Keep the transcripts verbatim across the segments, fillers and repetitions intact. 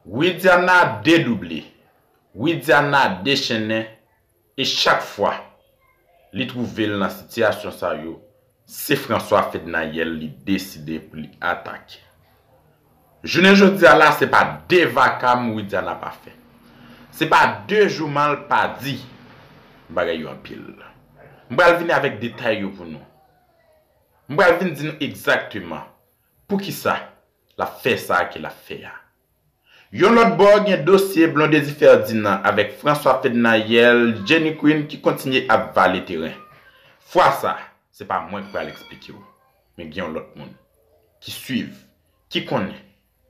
Widiana dedouble, Widiana dechennen, e chak fwa li twouve l nan sitiyasyon sa yo, se François Fednaelle li deside pou li atake. Jounen jodi a la, se pa de vakam Widiana pa fè. Se pa de jouman l pa di bagay yo anpil. M pral vini avèk detay yo pou nou. M pral vin di nou egzakteman poukisa l ap fè sa ke l ap fè a. Yon lòt bò, gen dosye Blondedy Ferdinand avèk François Fednaelle, Jenny Queen ki kontinye ap vale teren. Fwa sa, se pa mwen k pral eksplike w, men gen yon lòt moun ki swiv, ki konnen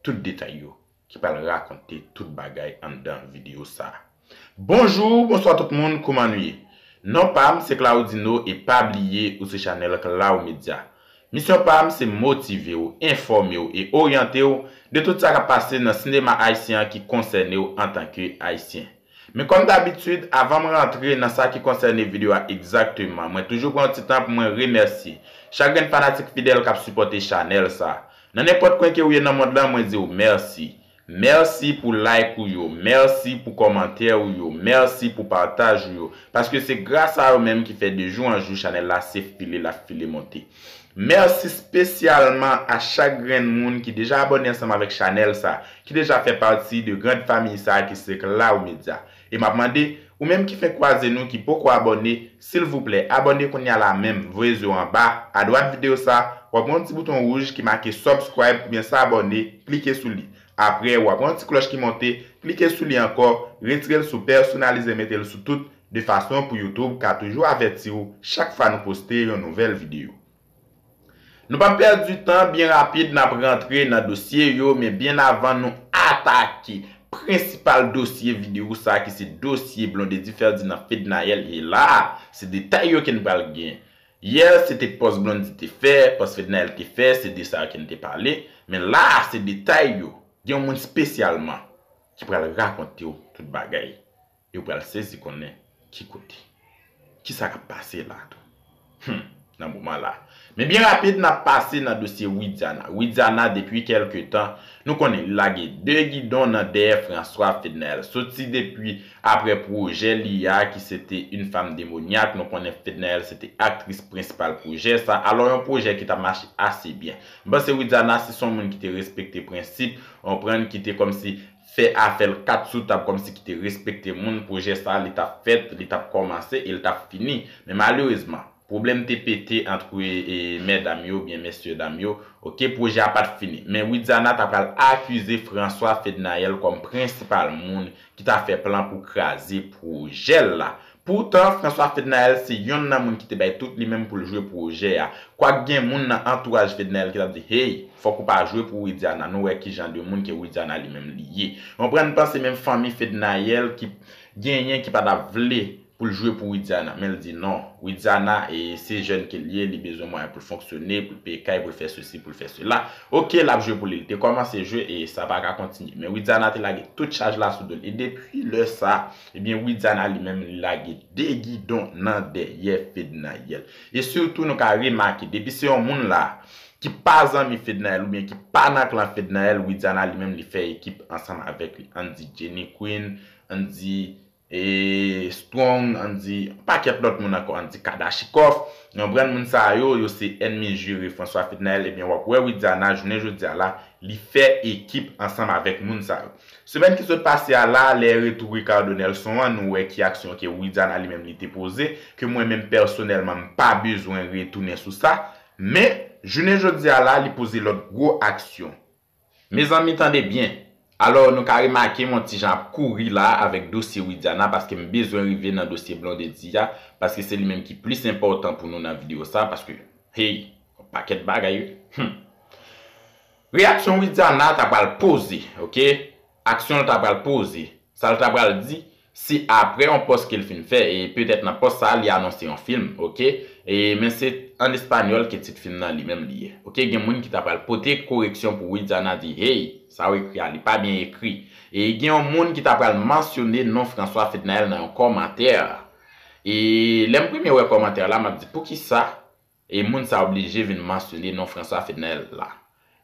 tout detay yo, ki pral rakonte tout bagay anndan videyo sa. Bonjou, bonswa tout moun, kouman nou ye? Non pa m se Claudino e pa bliye ou sou chanèl Clau Media. Misyon pa m se motive w, enfòme w e oryante w de tout sa k ap pase nan sinema ayisyen an ki konsène w antanke Ayisyen. Men kòm dabitid, avan m rantre nan sa ki konsène videyo a egzakteman, mwen toujou pran yon ti tan pou mwen remèsye chak grenn fanatik fidèl k ap sipòte chanèl sa. Nan nenpòt kwen ke w ye nan mond lan, mwen di w mèsi. Mèsi pou like ou yo, mèsi pou kòmantè ou yo, mèsi pou pataj ou yo, paske se gras a yo menm ki fè de jou an jou chanèl la se file l ap file monte. Mèsi espesyalman a chak grenn moun ki deja abòne ansanm avèk chanèl sa, ki deja fè pati de grand famiy sa ki se Clau Media. E m ap mande, ou menm ki fenk kwaze nou ki poko abòne, silvouplè, abòne kounye a la menm, voye zye w anba, adwat videyo sa, w ap wè yon ti bouton wouj ki make subscribe oubyen s'abonner, klike sou li. Apre, w ap wè yon ti klòch ki monte, klike sou li ankò, retire l sou pèsonalize mete l sou tout, de fason pou YouTube ka toujou avèti w chak fwa nou poste yon nouvèl videyo. Nou p ap pèdi tan, byen rapid n ap rantre nan dosye yo, men byen avan nou atake prensipal dosye videyo sa ki se dosye Blondedy Ferdinand Fednaelle, e la, se detay yo ke n pral gen. Yè, se te pòs Blondedy te fè, pòs Fednaelle te fè, se de sa yo ke n te pale, men la, se detay yo. Gen yon moun espesyalman ki pral rakonte w tout bagay. E w pral sezi konnen ki kote. Kisa k ap pase la tou? Hum, nan moman la. Men byen rapid, n ap pase nan dosye Widiana. Widiana, depi kèlke tan, nou konnen li lage de gidon nan dèyè François Fednaelle. Soti depi apre pwojè li a, ki se te Une femme démoniaque, nou konnen Fednaelle se te aktris prensipal pwojè sa. Alò, yon pwojè ki t ap mache ase byen. M panse Widiana, si se yon moun ki te respekte prensip, w konprann, ki te kòmsi fè afè l kat sou tab, kòmsi ki te respekte moun, pwojè sa a, li t ap fèt, li t ap kòmanse e li t ap fini. Men malerezman, pwoblèm te pete ant, e, mèdam yo oubyen mesyedam yo. Oke, pwojè a pa t fini. Men Widiana ta pral akize François Fednaelle kòm prensipal moun ki ta fè plan pou kraze pwojè l la. Poutan, François Fednaelle se yonn nan moun ki te bay tout li menm pou l jwe pwojè a. Kwak gen moun nan antouraj Fednaelle ki t ap di, hey, fòk ou pa jwe pou Widiana, nou wè ki jan de moun ke Widiana li menm li ye. Ou konprann, panse menm fanmi Fednaelle ki genyen ki pa t ap vle pou l jwe pou Widiana, men l di non, Widiana, e, se jèn ke l ye, li bezwen mwayen pou l fonksyone, pou l peye kay, pou l fè sesi, pou l fè sela. Oke, l ap jwe pou li, li te kòmanse jwe e sa pa ka kontinye. Men Widiana te lage tout chaj la sou do l. E depi lè sa, ebyen, Widiana li menm, li lage de gidon nan dèyè Fednaelle. E sitou, nou ka remake, depi se yon moun la ki pa zanmi Fednaelle oubyen ki pa nan klan Fednaelle, Widiana li menm, li fè ekip ansanm avèk li. Ann di Jenny Queen, ann di e, Strong, ann di yon pakèt lòt moun ankò, ann di Kadachikov. Yon brand moun sa yo, yo se ènmi jire François Fednaelle, ebyen w ap wè Widiana, jounen jodi a la, li fè ekip ansanm avèk moun sa yo. Semèn ki sot pase a la, lè retou Ricardo Nelson an, nou wè ki aksyon ke Widiana li menm li te poze, ke mwen menm pèsonèlman m pa bezwen retounen sou sa, men jounen jodi a la, li poze lòt gwo aksyon. Mezanmi, tande byen. Alò, nou ka remake m yon ti jan ap kouri la avèk dosye Widiana, paske m bezwen rive nan dosye Blondedy a, paske se li menm ki plis enpòtan pou nou nan videyo sa, paske, hey, yon pakèt bagay, wi. Hmm. Reyaksyon Widiana ta pral poze, oke? Aksyon l ta pral poze. Sa l ta pral di, se apre yon pòs ke l fin fè, e petèt nan pòs sa a, li anonse yon fim, oke? E, men se an espanyòl ke tit fim nan li menm li ye. Oke, gen moun ki ta pral pote koreksyon pou Widiana di, hey, sa w ekri a, li pa byen ekri. E gen yon moun ki ta pral mansyone non François Fednaelle nan yon kòmantè. E lè m premye wè kòmantè la, m ap di, poukisa e moun sa oblije vin mansyone non François Fednaelle la?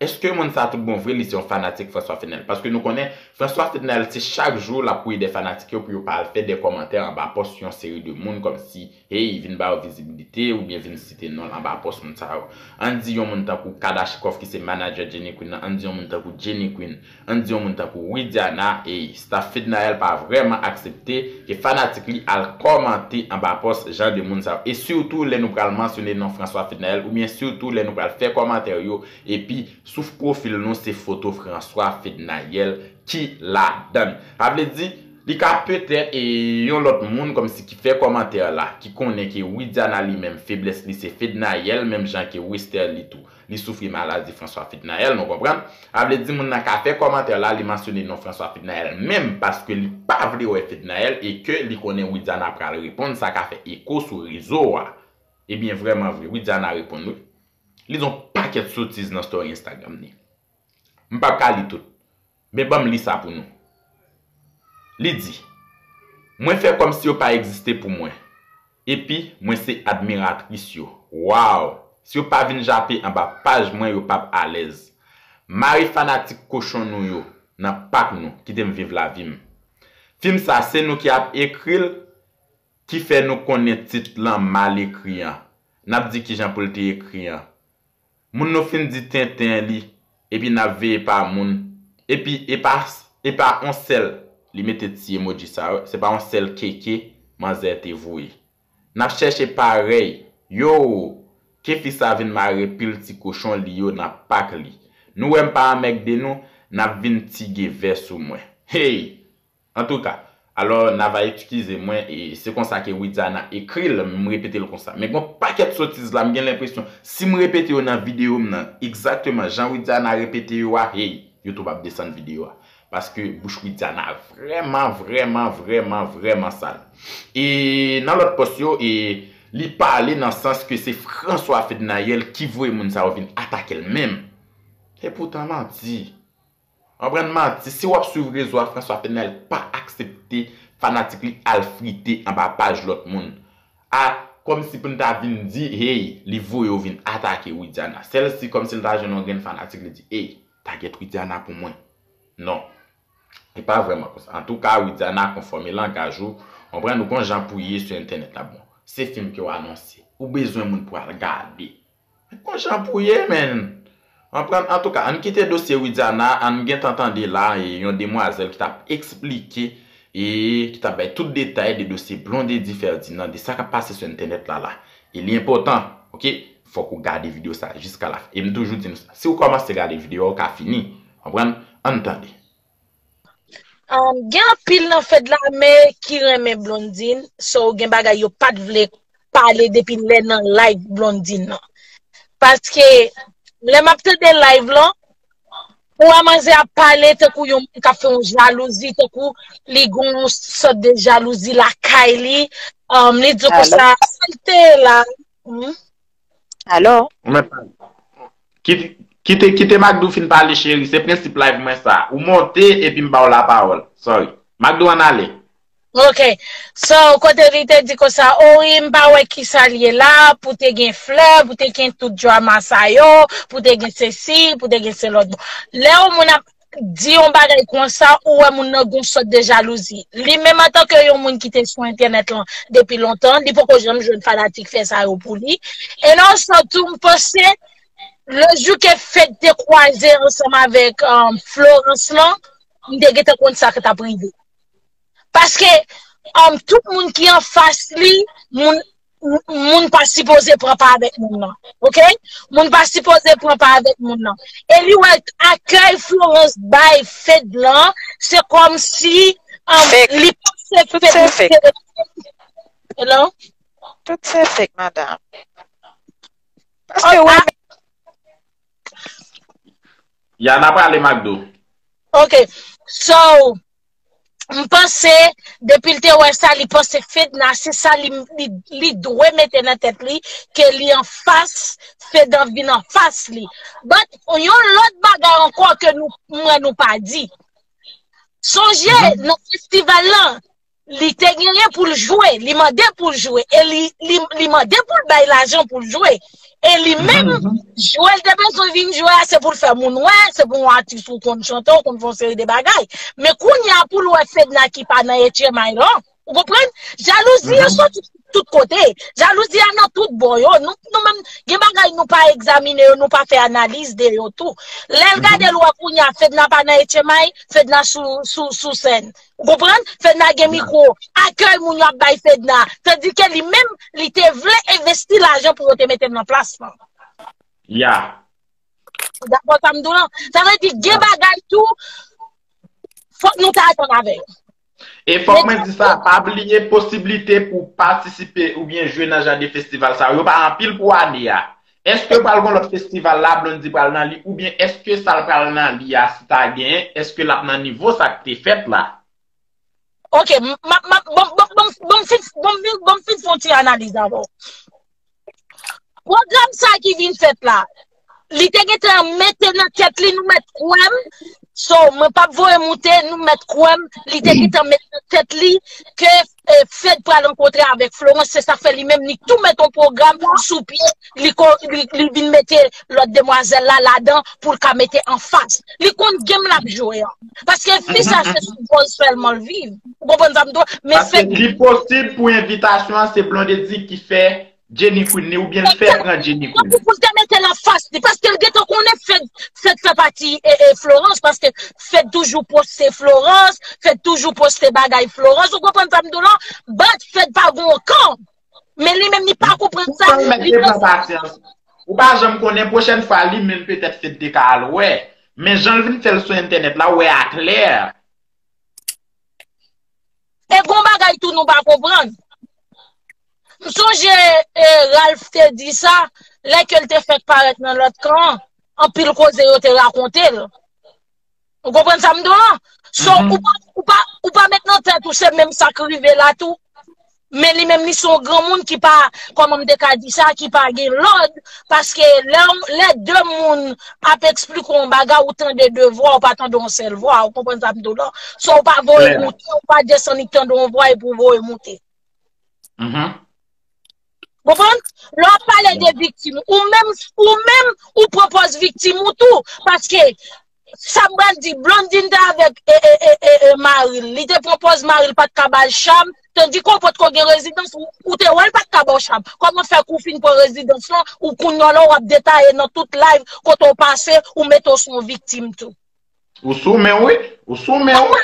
Èske moun sa tout bon vre li se yon fanatik François Fednaelle? Paske nou konnen François Fednaelle se chak jou l ap kouri dèyè fanatik yo pou yo pa al fè de kòmantè anba pòs yon seri de moun kòmsi, hey, vin ba yo vizibilite oubyen vin site non l anba pòs moun sa yo. Ann di yon moun tankou Kadashkov ki se manager Jenny Queen nan, ann di yon moun tankou Jenny Queen, ann di yon moun tankou Widiana, hey, staff Fednaelle pa vrèman aksepte ke fanatik li al kòmante anba pòs jan de moun sa yo. E sitou lè nou pral mansyone non François Fednaelle oubyen sitou lè nou pral fè kòmantè yo epi sou pwofil nou se foto François Fednaelle ki ladann. Sa vle di, li ka petèt e yon lòt moun kòmsi ki fè kòmantè la, ki konnen ke Widiana li menm feblès li se Fednaelle, menm jan ke Westerlie tou. Li soufri maladi François Fednaelle, nou konprann? Sa vle di moun nan ka fè kòmantè la, li mansyone non François Fednaelle menm paske li pa vle wè Fednaelle e ke li konnen Widiana pral reponn, sa ka fè eko sou rezo a. Ebyen, vrèman vre, Widiana reponn wi. Li di yon pakèt sotiz nan story Instagram li. M p ap ka li tout. Men ban m li sa pou nou. Li di, mwen fè kòmsi yo pa egziste pou mwen. Epi, mwen se admiratris yo. Waw! Si yo pa vin jape anba paj mwen, yo p ap alèz. Mare fanatik kochon nou yo nan pak nou, kite m viv lavi m. Fim sa, se nou ki ap ekri l, ki fè nou konnen tit lan mal ekri an. N ap di kijan pou l te ekri an. Moun nou fin di tenten li, epi n ap veye pa moun, epi e pa, e pa on sèl, li mete ti emoji sa yo, se pa on sèl keke manzè te voye. N ap chèche parèy, yo, ke fi sa vin mare pil ti kochon li yo nan pak li. Nou wè m pa anmègde nou, n ap vin tige vè sou mwen. Hey! Antouka, alò, n a va eskize mwen, e se konsa ke Widiana ekri l, m repete l konsa. Men gon pakèt sotiz la, m gen lenpresyon, si m repete yo nan videyo m nan, egzakteman jan Widiana repete yo a, hey, YouTube ap desann videyo a. Paske bouch Widiana vrèman, vrèman, vrèman, vrèman sal. E nan lòt pòs yo, e li pale nan sans ke se François Fednaelle ki voye moun sa yo vin atake l menm. Epoutan manti. Konprann manti, si w ap swiv rezo a, François Fednaelle pa aksepte fanatik li al frite anba paj lòt moun. A, kòmsi pou n ta vin di, hey, li voye yo vin atake Widiana. Sèl si kòmsi l ta jwenn yon grenn fanatik, li di, hey, tagèt Widiana pou mwen. Non. Li pa vrèman konsa. Antouka, Widiana, konfòme langaj ou. Konprann ou gon jan pou ye sou entènèt la. Bon, se fim ke w anonse. Ou bezwen moun pou al gade. Gon jan pou ye, menn. Konprann? Antouka, ann kite dosye Widiana, ann gentan tande la, e yon demwazèl ki t ap eksplike, e ki t ap bay tout detay de dosye Blondedy Ferdinand, de sa k ap pase sou entènèt la, la. E li enpòtan, oke? Fòk ou gade videyo sa jiska la fen. E m toujou di nou sa, si w kòmanse gade videyo a, ou ka fini. Konprann? Ann tande. Um, gen anpil nan Fedlame ki renmen Blondine, so gen bagay yo pa t vle pale depi lè nan live Blondine nan. Paske lè m ap tande live lan, ou wè manzè ap pale tankou yon moun k ap fè yon jalouzi, tankou li gen yon sòt de jalouzi lakay li. Um, li di konsa, sa l te ye la. Hmm? Alo? Ou mèt pale. Kite, kite, kite Macdou fin pale, cheri. Se prensip live mwen sa. Ou monte epi m ba w lapawòl. Sorry. Macdou ann ale. Ok. So, kote li te di konsa, o wi, m pa wè kisa l ye la, pou te gen flè, pou te gen tout drama sa yo, pou te gen sesi, pou te gen se lòt. Bon, lè yon moun ap di yon bagay konsa, ou wè moun nan gon sòt de jalouzi. Li menm antanke yon moun ki te sou entènèt lan depi lontan, li poko janm jwenn fanatik fè sa yo pou li. E nan sans tou, m panse, le jou ke Fed te kwaze ansanm avèk um, Florence lan, m te gentan konn sa k t ap rive. Paske um, tout moun ki anfas li, moun moun pa sipoze pran pa avèk moun nan. Oke? Moun pa sipoze pran pa avèk moun nan. E li wè akèy Florence bay Fed lan, se kòmsi um, li panse Fed se fake. Hello? Tout se fake, madam. Paske wè. Ya, n ap ale Macdou. Oke. So, M panse, depi l te wè sa, li panse Fedna, se sa li, li, li dwe mete nan tèt li, ke li anfas, Fedna vin anfas li. But, yon lòt bagay ankò ke nou, mwen nou pa di. Sonje, nan festival lan, li te genyen pou l jwe, li mande pou l jwe, e li, li, li mande pou l bay lajan pou l jwe. E li menm, jwe l te bezwen vin jwe a, se pou l fè moun wè, se pou yon atis ou konn chante, ou konn fè yon seri de bagay. Men kounye a pou l wè Fedna ki pa nan H M I lan, ou konprann? Jalouzi yo soti tout kote. Jalouzi a nan tout bò yo. Nou, nou menm, gen bagay nou pa egzamine yo, nou pa fè analiz de yo tou. Lè l gade l wè kounye a, Fedna pa nan H M I, Fedna sou, sou, sou sèn. Ou konprann? Fedna gen mikwo. Akèy moun yo ap bay Fedna. Tandike li menm, li te vle envesti lajan pou yo te mete l nan plas lan. Ya. Ou dakò sa m di w lan? Sa vle di gen bagay tou, fòk nou ta atann avè yo. E fòk mwen di sa, pa bliye posiblite pou patisipe oubyen jwe nan jan de festival sa yo. Yo pa anpil pou ane a. Èske pral gon lòt festival la, Blondy pral nan li, oubyen èske sa l pral nan li a, si ta genyen, èske l ap nan nivo sa k te fèt la? Ok, m ap, m ap, bon, bon, bon, bon, m fin, bon, m fin, bon, m fin fè yon ti analiz avè w. Pwogram sa ki vin fèt la, li te gentan mete nan tèt li, nou mèt kwè m, so, mwen p ap voye moute, nou mèt kwè m, li te gentan mete nan tèt li ke eh, Fed pral rankontre avèk Florence, se sa k fè li menm li tou mete yon pwogram sou pye, li, ko- li, li vin mete lòt demwazèl la ladan pou l ka mete anfas. Li konn game l ap jwe an. Paske fi sa se sou buzz sèlman l viv. Ou konprann sa m di w? Men Paske li posib pou envitasyon an se Blondedy ki fè Jenny Queen li oubyen l fè pran Jenny Queen. Pou l te mete l anfas li, paske l gentan konnen Fed, Fed fè pati e, e Florence, paske Fed toujou poste Florence, Fed toujou poste bagay Florence, ou konprann sa m di w lan? But Fed pa gon kan. Men li menm li pa konprann sa. Ou pa janm konnen, pwochèn fwa li menm petèt Fed te ka al wè. Men jan l vin fè l sou entènèt la, ou wè a klè. E gon bagay tou nou pa konprann. M sonje eh, Ralph te di sa, lè ke l te fèk parèt nan lòt kan an, anpil koze yo te rakonte l. Ou konprann sa m di w lan? So, ou pa, ou pa, ou pa met nan tèt ou se menm sa k rive la tou. Men li menm li se yon granmoun ki pa, kòman m te ka di sa, ki pa gen lòd, paske lè, lè de moun ap eksplike yon bagay, ou tande de vwa, ou pa tande yon sèl vwa, ou konprann sa m di w lan? So, ou pa voye moute, ou pa desann li tande yon vwa epi ou voye moute. Konprann? Lè w ap pale de viktim, ou menm, ou menm, ou pran pòz viktim ou tou. Paske, sa m pral di, Blondine te avèk e, e, e, e, e, mari l. Li te pran pòz mari l pa t ka ba l cham, tandike w potko gen rezidans, ou, ou te wè l pa t ka ba w cham. Kòman fè k ou fin pran rezidans lan, ou kounye a la w ap detaye nan tout live, kote w pase, ou mete w se yon viktim tou. Ou sou men w wi. Ou sou men w wi.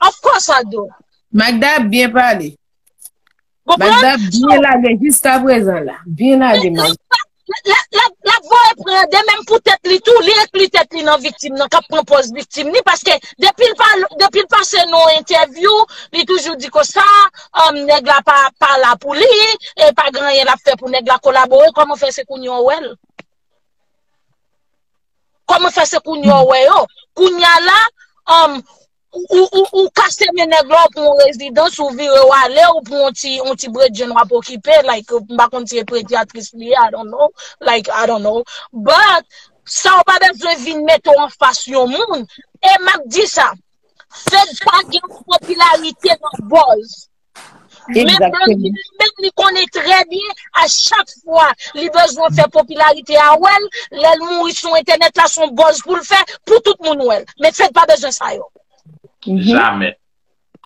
Of course I do. Magda ap byen pale. Konprann? Magda ap byen lage jiskaprezan la. Byen lage, Magda. L ap voye pran de menm pou tèt li tou, li enkli tèt li nan viktim nan, k ap pran pòz viktim li, paske depi l pa, depi l pase nan yon entèvyou, li toujou di konsa, um, nèg la pa, pa la pou li, e pa gen anyen l ap fè pou nèg la kolabore, kòman fè se kounye a w wè l? Kòman fè se kounye a w wè yo? Kounye a la, um, ou, ou, ou, ou kase men nèg la, ou pran yon rezidans, ou vire w ale, ou pran yon ti, yon ti bredjenn w ap okipe, like, m pa konn si se pedyatris li ye, I don't know, like, I don't know. But, sa w pa bezwen vin mete w anfas yon moun. E m ap di sa, Fed pa gen popilarite nan buzz. Men Blondine li menm li konnen trè byen, a chak fwa li bezwen fè popilarite a wè l, lè l mouri sou entènèt la, se yon buzz pou l fè, pou tout moun wè l. Men Fed pa bezwen sa yo. Jamè.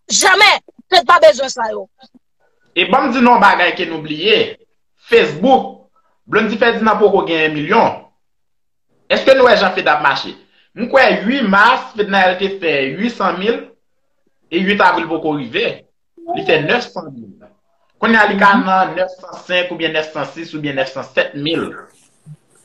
Jamè, Fed pa bezwen sa yo. E ban m di nou yon bagay ke nou bliye. Facebook, Blondedy Ferdinand poko gen en milyon. Èske nou wè jan Fed ap mache? M kwè uit mas, Fednaelle te fè uit san mil, e uit avril poko rive. Li fè nèf san mil. Kounye a li ka nan nèf san senk oubyen nèf san sis oubyen nèf san sèt mil.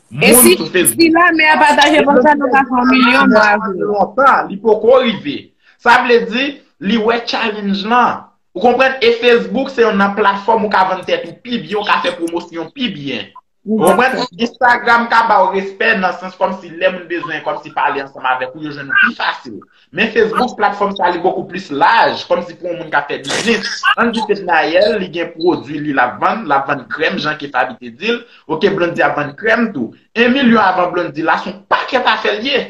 E si, si lame a pataje konsa, nou ka fè yon milyon mwa avril. Lontan, li poko rive. Sa vle di, li wè challenge lan. Ou konprann? E Facebook se youn nan platfòm ou ka vann tèt ou pi byen, ou ka fè pwomosyon pi byen. Ou konprann? Instagram ka ba w respè nan sans kòmsi lè moun bezwen kòmsi pale ansanm avèk ou, yo jwenn ou pi fasil. Men Facebook, platfòm sa li bokou plis laj, kòmsi pou yon moun k ap fè biznis. Ann di Fednaelle, li gen pwodui li l ap vann, l ap vann krèm, jan ke Faby te di l. Oke, Blondedy ap vann krèm tou. En milyon avan Blondedy la, se yon pakèt afè l ye.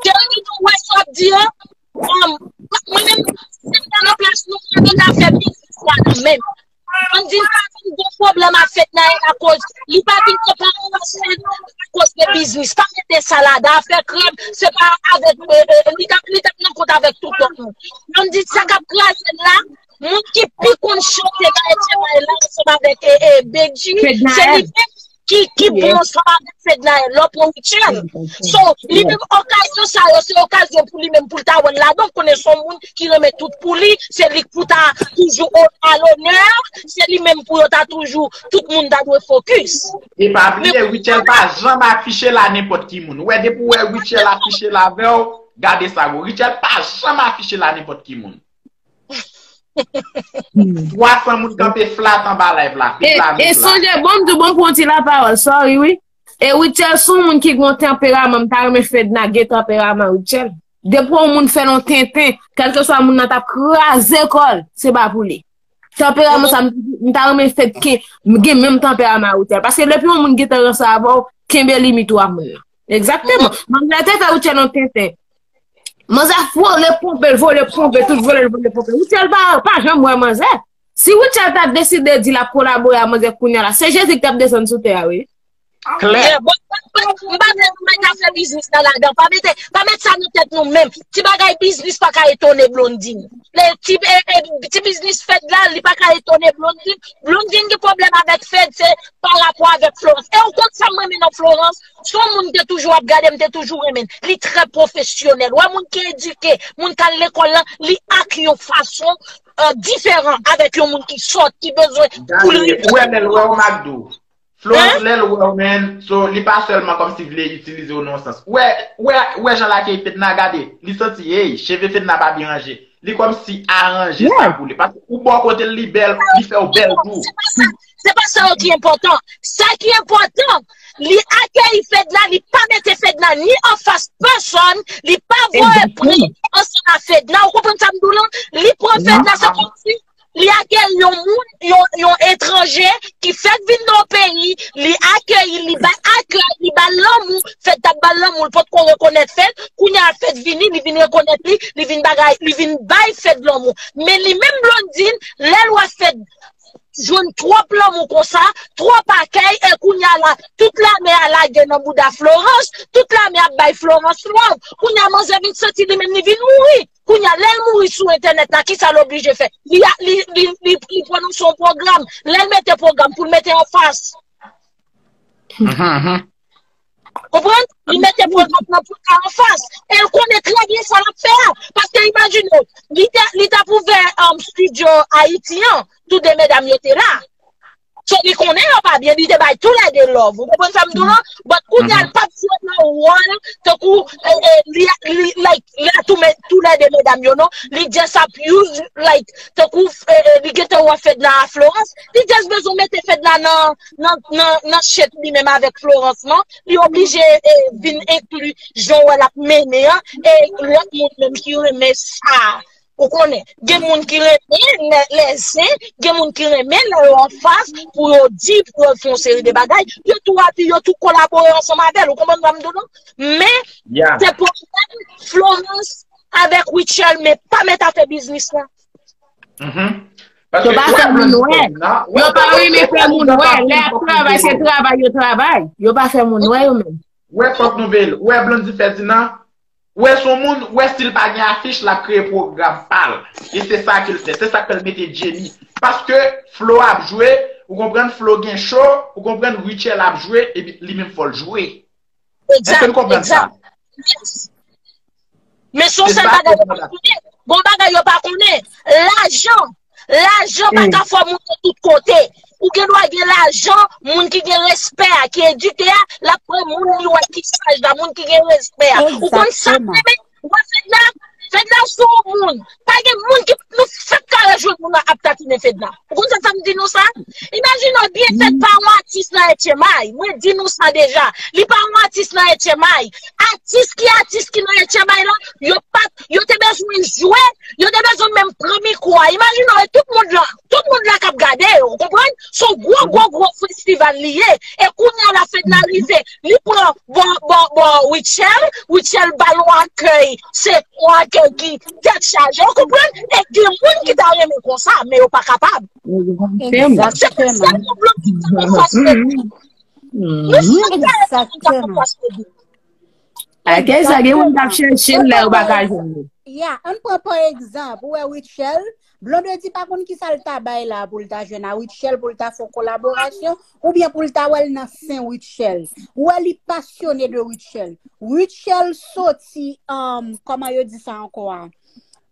Jeremy, nou wè sa w ap di an? Mwen menm, si m te nan plas nou, mwen te ka fè biznis la nou menm. Blondedy pa vin gen pwoblèm ak Fedna. Etchemaël akoz li pa vin konpare ansanm akoz de biznis. Pa mete sa ladan. Afè krèm, se pa avèk, e, e, li t ap, li t ap nan kont avèk tout lòt moun. Yo di sa k ap kraze l la, moun ki pi konn chante nan Etchemaël la ansanm avèk, e, e, Bedji, se li menm ki, ki bon ansanm avèk Fednaelle, lè w pran Rutshelle. So, li menm okazyon sa yo, se okazyon pou li menm pou l ta wè l ladan, konnen se yon moun ki renmen tout pou li, se li k pou ta toujou o- a lonè, se li menm pou yo ta toujou, tout moun ta dwe fokis. E pa bliye, Rutshelle pa janm afiche l a nenpòt ki moun. Ou wè, depi w wè Rutshelle afiche l avè w, gade sa gwo. Rutshelle pa janm afiche l a nenpòt ki moun. Twa san moun kanpe flat anba live la. E, e sonje, bon, m di w, bon, pou yon ti lapawòl, sorry, wi. E Rutshelle se yon moun ki gen yon tanperaman, m ta renmen Fedna gen tanperaman Rutshelle. Depi yon moun fè l yon tenten, kèlkeswa moun nan t ap kraze kò l, se pa pou li. Tanperaman sa, m, m ta renmen Fed ke m gen menm tanperaman Rutshelle. Paske depi yon moun gentan ranse avè w, kenbe limit ou a moun nan. Egzakteman. Manzè te fè Rutshelle yon tenten. Manzè vole ponpe l, vole ponpe, tout vole l, vole ponpe. Rutshelle pa, pa janm wè manzè. Si Rutshelle ta deside di l ap kolabore a manzè kounye a la, se Jezi ki t ap desann sou tè a, wi. Klè. Yeah, bon, m pa, m pa, m pa ta fè biznis la ladan. Pa mete, pa met sa nan tèt nou menm. Ti bagay biznis pa ka etone Blondine. Le, ti, e, e, ti biznis Fed la, li pa ka etone Blondine. Blondine gen pwoblèm avèk Fed, se pa rapò avèk Florence. E ou konn sa m renmen nan Florence? Se yon moun m te toujou ap gade, m te toujou renmen l. Li trè pwofesyonèl. Ou wè moun ki edike, moun k al lekòl lan, li ak yon fason, e, diferan avèk yon moun ki sòt, ki bezwen pou l rive. Ou wè lè l wè w, Macdo. Florence, lè l wè w, man, so, li pa sèlman kòmsi vle itilize w nan yon sans. Ou wè, ou wè, ou wè jan l akeyi Fedna, gade, li santi, ey, cheve Fedna pa byen ranje. Li kòmsi aranje sa pou li. Paske ou bò kote l, li bèl, li fè w bèl tou. Se pa sa, se pa sa yo ki enpòtan. Sa ki enpòtan, li akeyi Fedna, li pa mete Fedna ni anfas pèsòn, li pa voye pri ansanm a Fedna. Ou konprann sa m di w lan? Li pran Fedna, se kòmsi li akeyi yon moun, yon, yon etranje ki fèk vin nan yon peyi, li akeyi, li bay akèy, li ba l lanmou, Fed t ap ba l lanmou, l potko rekonèt Fed, kounye a Fed vini, li vin rekonèt li, li vin bagay, li vin bay Fed lanmou. Men li menm Blondine, lè l wè Fed jwenn twòp lanmou konsa, twòp akèy, e kounye a la, tout lame a lage nan bouda Florence, tout lame ap bay Florence love. Kounye a manzè vin santi li menm li vin mouri. Kounye a, lè l mouri sou entènèt la, kisa l oblije fè? Li, li, li, li, li pwononse yon pwogram. Lè l mete pwogram pou l mete anfas. Konprann? Li mete pwogram nan pou l ka anfas. E l konnen trè byen sa l ap fè a. Paske imajine w, li te, li t ap ouvè, um, studio Ayiti an, tou de medam yo te la. So, li konnen yo pa byen, li te bay toulède love. Ou konprann sa m di w lan? But kounye a, l p ap jwe nan wòl tankou, e, e, li, li, like, li a tou, men, toulède medam yo, non. Li just ap use, like, tankou, e, e, li gentan wè Fedna a Florence. Li just bezwen mete Fedna nan, nan, nan, nan shit li menm avèk Florence, non. Li oblije, e, vin enkli jan w wè l ap mennen an, e lòt moun menm ki renmen sa. Ou konnen, gen moun ki renmen lè, lè zen, gen moun ki renmen lè yo anfas pou yo di, pou yo fè yon seri de bagay. Yo tou api, yo tou kolabore ansanm avè l. Ou konprann sa m di w lan? Men, se pwoblèm Florence avèk Rutshelle, men pa mèt afè biznis la. Yo pa fè moun wè. Yo pa renmen fè moun wè. Lè y ap travay, se travay yo travay. Yo pa fè moun wè yo menm. Wè, fòk nou veye. Wè, Blondy Ferdinand, wè, se yon moun, wè, si l pa gen afich, l ap kreye pwogram pa l. E se sa ke l fè. Se sa k fè l mete Jenny. Paske Flo ap jwe, ou konprann, Flo gen show, ou konprann, Rutshelle ap jwe, epi li menm fò l jwe. Èske n konprann sa? Yes. Men se yon sèl bagay yo pa konnen. Gon bagay yo pa konnen. Lajan. Lajan pa ka fè w monte tout kote. Ou gen dwa gen lajan, moun ki gen respè a, ki edike a, l ap pran moun li wè ki saj la, moun ki gen respè a. Ou konn sa m renmen? Ou wè Fedna? Fedna se yon moun. Pa gen moun ki nou fèk ka rejwenn moun nan ap tatinen Fedna. Ou konn sa fè m di nou sa? Imajine w byen fèt pa yon atis nan H M I. Mwen di nou sa deja. Li pa yon atis nan H M I. Atis ki atis ki nan H M I lan, yo pa, yo te bezwen jwe, yo te bezwen menm pran mikwo. kou a. Imajine w, e tout moun lan, tout moun la k ap gade, ou konprann? Se yon gwo, gwo, gwo festival li ye. E kounye a la, Fedna rive, li pran bò, bò, bò Rutshelle, Rutshelle ba l yon akèy, se yon akèy ki tèt chaje, ou konprann? E gen moun ki ta renmen konsa, men yo pa kapab. Se konsa pou Blondedy ta fè fas Fedna. Nou chak ta fè fas Fedna. Akèy sa gen moun k ap chèche l lè yo pa ka jwenn li. Ya, ann pran pa egzanp, ou wè Rutshelle, Blondedy pa konn kisa l ta bay la pou l ta jwenn a Rutshelle, pou l ta fè yon kolaborasyon, oubyen pou l ta wè l nan sen Rutshelle. Ou wè li pasyone de Rutshelle. Rutshelle soti, um, kòman yo di sa ankò a?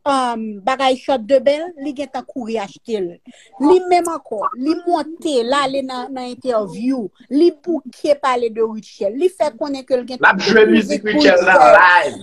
Um, bagay chòt de bèl, li gentan kouri achte l. Li menm ankò, li monte, l ale nan, nan entèvyou, li bouke pale de Rutshelle, li fè konnen ke l gentan epouze kou Rutshelle,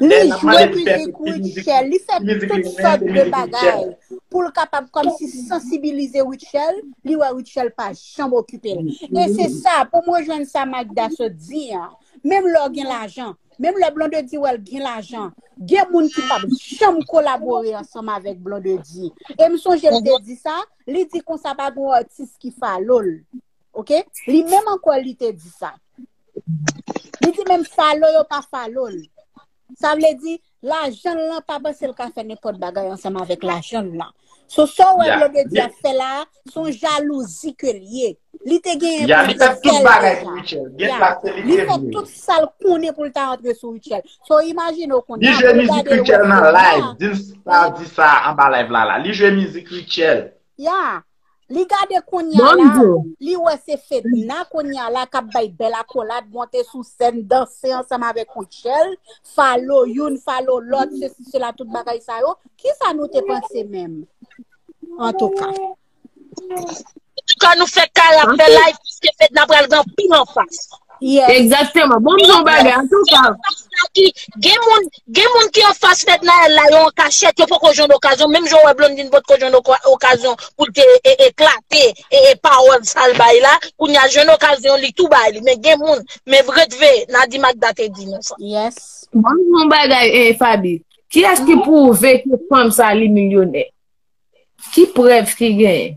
li jwe mizik Rutshelle, li fè tout sòt de bagay pou l kapab kòmsi sansibilize Rutshelle, li wè Rutshelle pa janm okipe l. E se sa, pou m rejwenn sa Magda sot di an, menm lè w gen lajan, menm lè Blondedy wè l gen lajan, gen moun ki p ap janm kolabore ansanm avèk Blondedy. E m sonje l te di sa, li di konsa pa gen yon atis ki follow l. Oke? Li menm ankò li te di sa. Li di menm follow yo pa follow l. Sa vle di, lajan l lan pa panse l ka fè nenpòt bagay ansanm avèk lajan l lan. So, sa w wè Blondedy ap fè la a, se yon jalouzi ke l ye. Li te genyen pou l te fè l deja. Ya, li fè tout sa l konnen pou l ta antre sou Rutshelle. So, imajine w kounye a, pou l gade l wè Fedna. Di sa anba live la la. Li jwe mizik Rutshelle. Ya. Li gade kounye a la, li wè se Fedna kounye a la k ap bay bèl akolad, monte sou sèn, danse ansanm avèk Rutshelle, follow youn, follow lòt, sesi, sela, tout bagay sa yo. Kisa nou te panse menm? Antouka. Antouka, nou fè kay ap fè live, paske Fedna pral gen anpil anfas. Yes. Egzakteman. Bon, m di yon bagay, antouka. Gen moun, gen moun ki anfas Fednaelle la, yo an kachèt, yo poko jwenn okazyon. Menm jan w wè Blondedy potko jwenn oka-, okazyon pou l te e, eklate e, e pawòl sa l bay la. Kounye a jwenn okazyon, li tou bay li. Men gen moun, men vre de vre, Nadi Magda te di nou sa. Yes. Bon, m di yon bagay, eh, Faby. Kiyès ki pwouve ke fanm sa li milyonè? Ki prèv ki genyen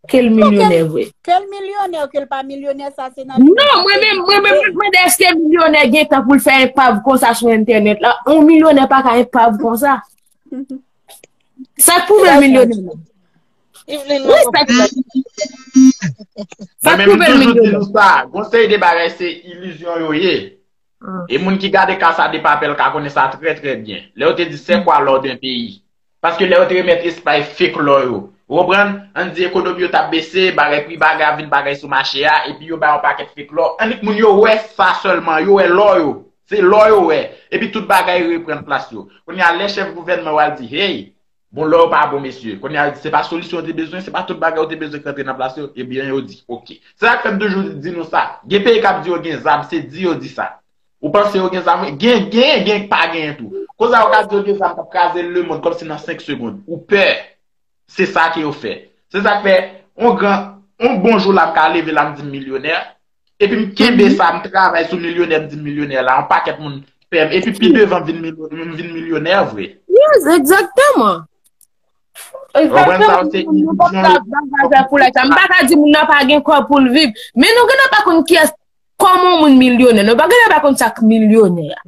ke l milyonè vre? Ke l milyonè, ke l pa milyonè, sa se nan... Non, mwen menm, mwen menm, mwen mande èske milyonè gen tan pou l fè enpav konsa sou entènèt la. Yon milyonè pa ka enpav konsa. Sa k pwouve l milyonè la? Wi, sa k pwouve l milyonè. Gon seri de bagay se ilizyon yo ye. E moun ki gade Casa de Papel ka konnen sa trè, trè byen. Lè yo te di, c'est quoi l'or d'un pays? Paske lè yo te remèt Espay fake lò yo. Ou konprann? Ann di ekonomi yo t ap bese, bagay, pri bagay ap vin bagay sou mache a, epi yo bay yon pakèt fake lò. Annik moun yo wè sa sèlman, yo wè lò yo. Se lò yo wè. Epi tout bagay reprann plas yo. Kounye a, lè chèf gouvènman yo al di, hey, bon, lò yo pa bon, mesye. Kounye a, yo di, se pa solisyon yo te bezwen, se pa tout bagay yo te bezwen ki rantre nan plas yo. Ebyen, yo di, oke. Se sa k fè m toujou di nou sa. Gen peyi k ap di yo gen zam, se di yo di sa. Ou panse yo gen zam? Gen, gen, gen pa genyen tou. Kounye a, yo ka di yo gen zam k ap kraze lemonn kòmsi nan senk segonn. Ou pè. Se sa ke yo fè. Se sa k fè, on gran, on bon jou la, m ka leve la, m di m milyonè. Epi m kenbe sa, m travay sou milyonè, m di m milyonè la. On pakèt moun pè m. Epi pi devan, m vin milyo-, m vin milyonè vre. Yes, egzakteman. Egzakteman. Moun nan pa ka di moun nan pa gen kòb pou l viv. Men nou genlè pa konn kiyès, kòman yon moun milyonè. Nou pa genlè pa konn sa k milyonè a.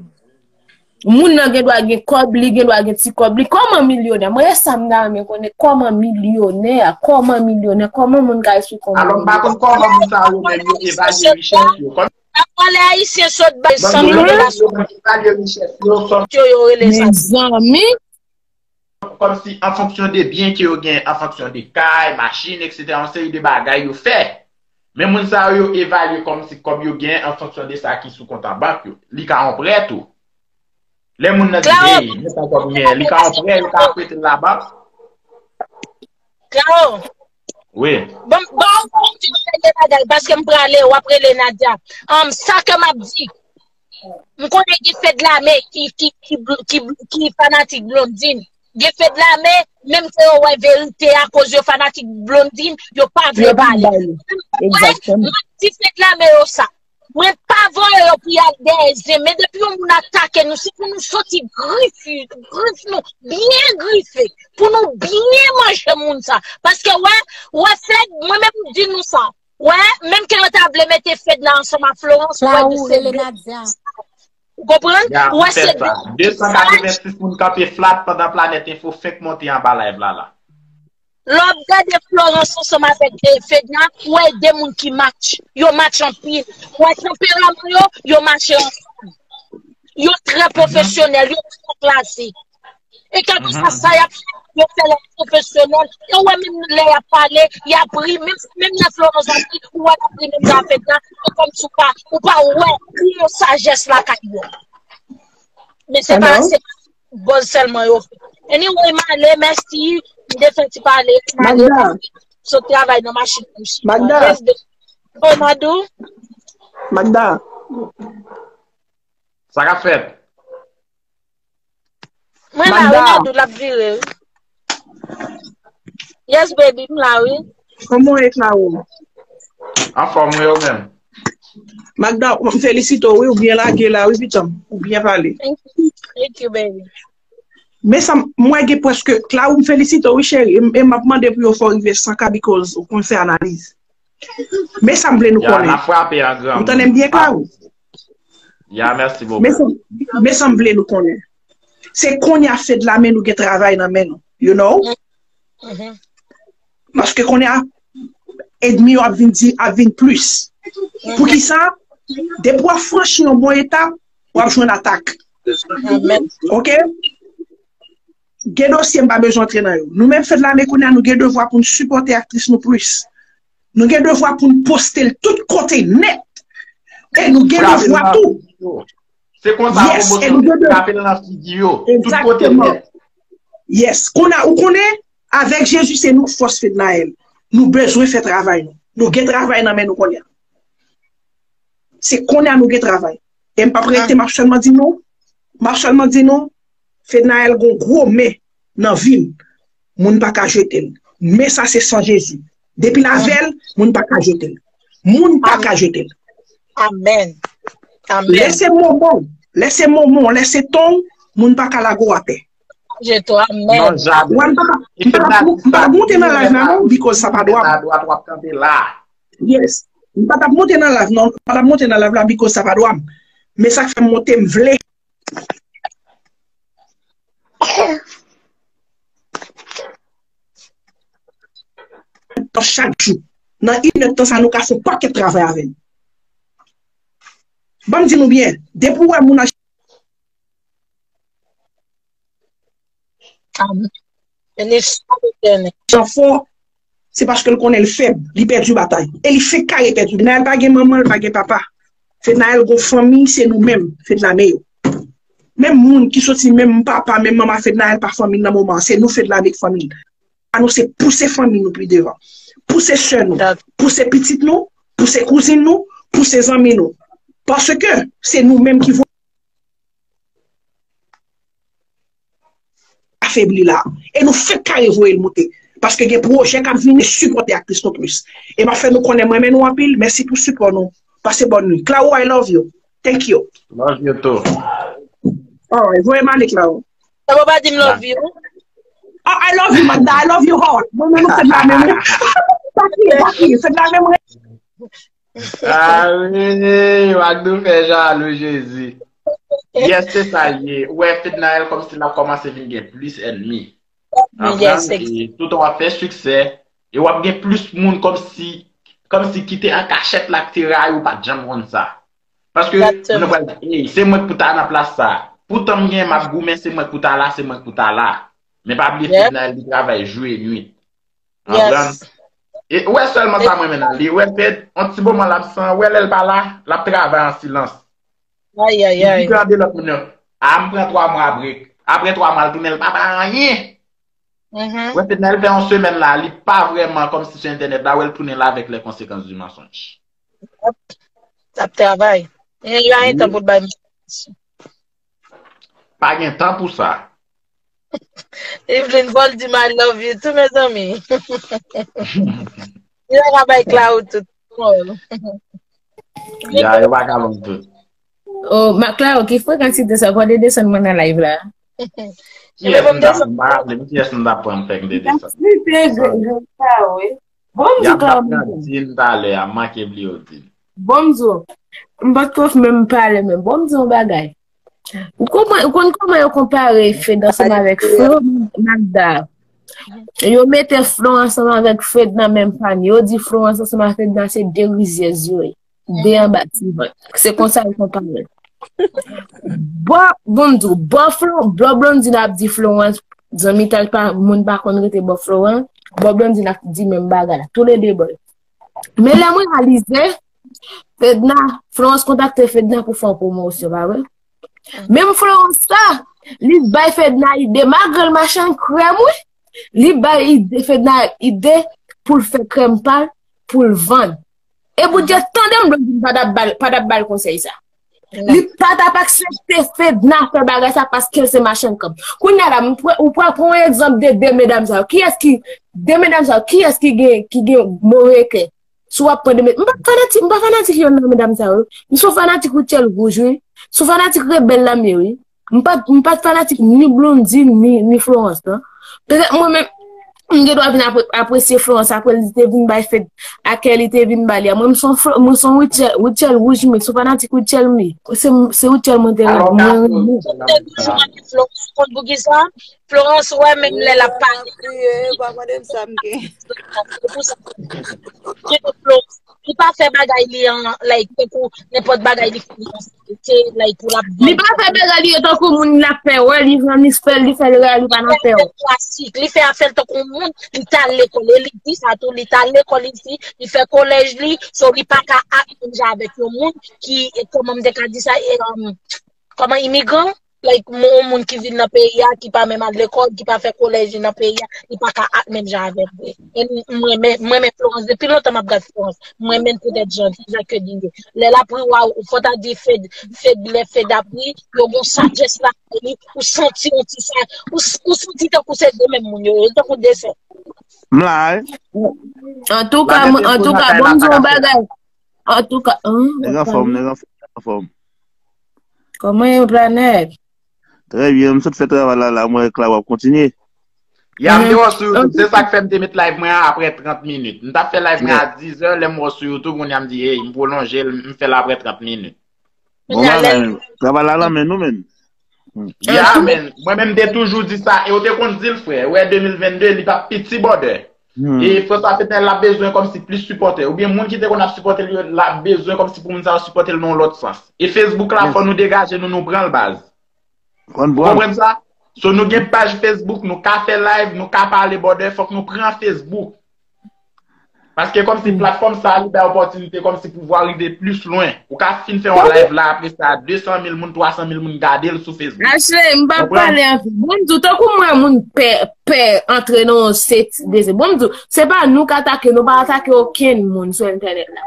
Moun nan gen dwa gen kòb li, gen dwa gen ti kòb li. Kòman milyonè? Mwen, e sa m ta renmen konnen, kòman milyonè a? Kòman milyonè? Kòman moun ka esplike yon moun milyonè? Alò, m pa konn kòman moun sa yo menm yo evalye richès yo. Kòm... Pafwa, lè Ayisyen sòt bay san mil dola sou kont. Evalye richès yo, yo, yo rele sa. Mezanmi. Kòmsi an fonksyon de byen ke yo gen, an fonksyon de kay, machin, etsetera, yon seri de bagay yo fè. Men moun sa yo, yo evalye kòmsi kòb yo gen an fonksyon de sa ki sou kont an bank yo. Li ka yon prè tou. Lè moun nan di, hey, men sa kòb mwen, li ka yon prè, yo ka prete l labank. Claro. Wi. Bon, bon, bon, ti bagay, paske m prale, w ap rele Nadia. Um, sa ke m ap di, m konnen gen fè de lame ki, ki, ki, ki, ki fanatik Blondine. Gen fè de lame, menm ke yo wè verite a, koz yo fanatik Blondine, yo pa vle pale. Yo pa vle pale. Mwen, m ap di fè de lame yo sa. Mwen pa voye yo pou y al dèyè zen, men depi yon moun atake nou, se pou nou soti grif, grif nou, byen grife, pou nou byen manje moun sa. Paske, wè, wè, Fed, mwen menm m di nou sa. Wè, menm ke yo ta vle mete Fedna ansanm ak Florence, wè, se de. Ou konprann? Wè, se de. Desann katrevennsis moun kanpe flat pandan Planèt Enfo fenk monte anba live la la. Lè w ap gade Florence ansanm avèk, eh, Fedna, ou wè de moun ki match. Yo match anpil. Ou wè tanperaman yo, yo mache ansanm. Yo trè pwofesyonèl, yo trè klase. E kèlkeswa sa y ap fè, yo fè l pwofesyonèl. E ou wè menm lè y ap pale, y ap ri, menm, menm lè Florence ap ri, ou wè l ap ri menm jan ak Fedna, se kòmsi ou pa, ou pa wè, ou yon sajès lakay yo. Men se pa, se pa buzz sèlman yo fè. Anyway, m ale, mèsi. M te fè ti pale, m ale. Sot travay nan machin mwen. Magda. Yes, baby. Oh, Madou. Magda. Sa k ap fèt? Mwen la, wi, Madou, l ap vire, wi. Yes, baby, m la, wi. Kòman w ye, Claro? Anfòm, wi, ou menm? Magda, m felisite w, wi, ou byen lage la, wi, pitanm. Ou byen pale. Thank you. Thank you, baby. Men sa m, m wè gen prèske, Claro, m felisite w, wi, cheri. E m, e m ap mande pou yo fè w rive san K because ou konn fè analiz. Men sa m vle nou konnen. N ap frape an gran. Ou tande m byen, Claro? Ya, mèsi bokou. Men sa, men sa m vle nou konnen. Se kounye a Fedna men nou gen travay nan men nou. You know? Paske kounye a, ènmi yo ap vin di, ap vin plis. Poukisa? Depi w ap franchi yon bon etap, w ap jwenn atak. Oke? Gen dosye m pa bezwen antre nan yo. Nou menm Fedna men kounye a, nou gen devwa pou n sipòte aktris nou plis. Nou gen devwa pou n poste l tout kote nèt. E nou gen devwa tou. Se konsa, yes, e nou gen devwa. Frape l nan figi yo. Tout kote nèt. Yes. Kounye a, ou konnen, avèk Jezi, se nou k fòs Fednaelle. Nou bezwen fè travay nou. Nou gen travay nan men nou kounye a. Se kounye a nou gen travay. E m p ap rete, m ap sèlman di nou, m ap sèlman di nou, Fednaelle gon gwo men nan vi m. Moun pa ka jete l. Men sa se san Jezi. Depi l avè l, moun pa ka jete l. Moun pa ka jete l. Amèn. Amèn. Lè se momon, lè se momon, lè se ton, moun pa ka lage w atè. Jete w, amèn. Non, jamè. Wè, m pa ka, m pa ka, m pa ka monte nan live la non, because sa pa dwa m. Sa dwa w ap kanpe la. Yes. M pa t ap monte nan live non, m pa t ap monte nan live la because sa pa dwa m. Men sa k fè m monte, m vle. Chak jou. Nan inèdtan sa nou ka fè yon pakèt travay avè l. Ban m di nou byen, depi w wè moun nan Amen. Jan fò, se paske l konnen l fèb, li pèdi batay. E li fenk kare pèdi. Fednaelle pa gen manman, l pa gen papa. Fednaelle gon fanmi, se nou menm, Fednaelle yo. Menm moun ki soti menm papa, menm manman Fednaelle pa fanmi l nan moman an, se nou Fednaelle k fanmi l. A nou se pouse fanmi nou pi devan. Pouse sè nou, pouse pitit nou, pouse kouzin nou, pouse zanmi nou. Paske se nou menm ki afebli la. E nou fenk kare voye l moute. Paske gen pwojè k ap vini, sipòte aktris nou plis. E m ap fè nou konnen m renmen nou anpil. Mèsi pou sipò nou. Pase bòn nuit. Claro, I love you. Thank you. Love you too. Alright, voye m ale, Claro. Sa pa di m love you. Oh, I love you, Magda. I love you, heart. Mwen menm, se la menm. Pa kriye, pa kriye. Se la menm. Ah wi, Magdou fè jalou, Jezi. Yes, se sa l ye. Ou wè, Fednaelle kòmsi l ap kòmanse vin gen plis ènmi. Konprann? E toutan w ap fè siksè, e w ap gen plis moun kòmsi, kòmsi ki te an kachèt la, ki te rayi w, pa t janm konn sa. Paske moun nan pral di, "Ey, se mwen k pou ta nan plas sa." Poutan m gen, m ap goumen, se mwen k pou ta la, se mwen k pou ta la. Men pa bliye, Fednaelle li travay jou e nuit. Konprann? E ou wè sèlman sa mwen renmen nan li. Ou wè Fed, yon ti moman l absan, ou wè lè l pa la, l ap travay an silans. Li di tande lòt moun yo, "A, m pran twa mwa brek." Apre twa mwa, l tounen, l pa bay anyen. Ou wè Fednaelle fè yon semèn la, li pa vrèman kòmsi sou entènèt la, ou wè l tounen la avec les conséquences du mensonge. L ap travay. E li pa gen tan pou l bay. Pa gen tan pou sa. Evelyn Paul di m I love you too, mezanmi. Li la ka bay Claro tout. Ya, yo pa ka ban m tout. Oh, ma Claro, ki frekansite sa, kote desann mwen nan live la? Yes, m t ap m pa raple m kiyès m t ap pran m fèk m te desann. Bon, m di Claro, m di m talè a, m manke bliye w di. Bon, m di w, m pa t ko menm pale menm. Bon, m di yon bagay. Ou konprann, ou konn kòman yo konpare Fed ansanm avèk Flo, Magda? Yo mete Flo ansanm avèk Fed nan menm panye. Yo di Flo ansanm avèk Fed nan se de rizyèz yo ye. De anba ti vant. Se konsa yo konpare. Bò, bon, m di w, bò Flo, bò Blondine ap di Florence, zanmi tal pa, moun pa konn rete bò Florence, bò Blondine ap di menm bagay la. Tou le de bò. Men lè m reyalize, Fedna, Florence kontakte Fedna pou fè yon pwomosyon, pa vre? Menm Florence sa, li bay Fedna ide, malgre l machann krèm, wi. Li bay ide, Fedna ide pou l fè krèm pa l, pou l vann. E Bondye tande m, Blondine pa t ap ba l, pa t ap ba l konsèy sa. Li pa t ap aksepte Fedna fè bagay sa paske l se machann krèm. Kounye a la, m pran, ou pran, pran yon egzanp de de medam sa yo. Kiyès ki, de medam sa yo, kiyès ki gen, ki gen move kè? Si w ap pran de medam, m pa fanatik, m pa fanatik yonn nan medam sa yo. M se yon fanatik Rutshelle Rouge, wi. M se yon fanatik Rebelle Lamé, wi. M pa, m pa t fanatik ni Blondine, ni, ni Florence, non. Petèt mwen menm, m gen dwa vin apre, apresye Florence apre li te vin bay Fed, akè li te vin ba li a. Mwen, m se yon Flo-, mwen se yon Rutshelle, Rutshelle Rouge, men se yon fanatik Rutshelle, men se, se Rutshelle mwen te renmen. Mwen renmen. Florence, konn pou ki sa? Florence, wè, menm lè l ap pale. Pa mande m sa m gen. Se pou sa. Florence, li pa fè bagay li an, like, tankou nenpòt bagay li fè li an, se, like, pou l ap vann. Li pa fè bagay li yo tankou moun l ap fè wè, li pran li fè, li fè l rè, li pa nan fè wè. Klasik, li fè afè l tankou moun, li t al lekòl, e li di sa tou, li t al lekòl isi, li fè kolèj li, so li pa ka ak menm jan avèk yon moun ki, e, kòman m te ka di sa, e, um, kòman imigran, like, yon moun ki vin nan peyi a, ki pa menm al lekòl, ki pa fè kolèj li nan peyi a, li pa ka ak menm jan avèk li. E m, m renmen, m renmen Florence, depi lontan m ap gad Florence, m renmen l poutèt jan, jan ke li ye. Lè l ap ri, waw, ou fò ta di Fed, Fed, lè Fed ap ri, yo gon sajès la, li, ou santi yon ti sa, ou, ou santi tankou se de menm moun yo, yo tankou de sè. M la, wi. Antouka, antouka, bon, m di yon bagay. Antouka, Nèg anfòm, nèg anfòm, nèg anfòm. Kòman yo, Planèt? Trè byen, m sot fè travay la, la, mwen, Clara, w ap kontinye. Ya, m te wè sou YouTube, se sa k fè m te met live mwen an apre trant minit. M t ap fè live mwen a dizè, lè m wè sou YouTube, kounye a m di, hey, m pwolonje l, m fè l apre trant minit. Bon bagay, travay la nan men nou, menm. Ya, men, mwen menm m te toujou di sa, e w te konn di l, frè, wè de mil vennde, li p ap piti, brother. E François Fedna, l ap bezwen kòmsi plis sipòtè. Oubyen moun ki te konn ap sipòte l yo, l ap bezwen kòmsi pou moun sa yo sipòte l nan yon lòt sans. E Facebook la, fò nou degaje nou, nou pran l baz. Ou konprann sa? So nou gen paj Facebook, nou ka fè live, nou ka pale, brother, fòk nou pran Facebook. Paske kòmsi platfòm sa a, li bay opòtinite kòmsi pouvwa rive plis lwen. Ou ka fin fè yon live la, apre sa, de san mil moun, twa san mil moun gade l sou Facebook. Ashley, m p ap pale anpil. Bon, m di w, tankou m wè moun pè, pè antre nan yon seti de se. Bon, m di w, se pa nou k atake, nou pa atake okenn moun sou entènèt la.